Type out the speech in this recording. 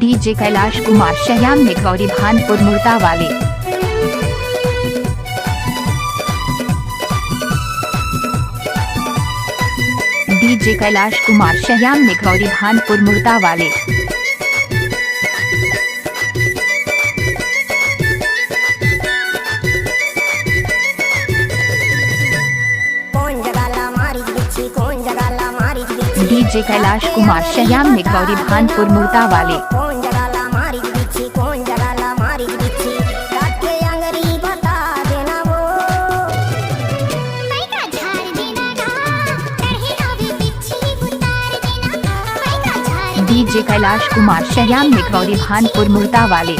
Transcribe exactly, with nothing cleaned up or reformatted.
DJ Kailash Kumar Shyam निगौरी Bhanpur मुर्दा वाले। DJ Kailash Kumar Shyam निगौरी Bhanpur मुर्दा वाले। डीजे कैलाश कुमार शयाम निगौरी भानपुर मुर्दा वाले। डीजे कैलाश कुमार शयाम निगौरी भानपुर मुर्दा वाले।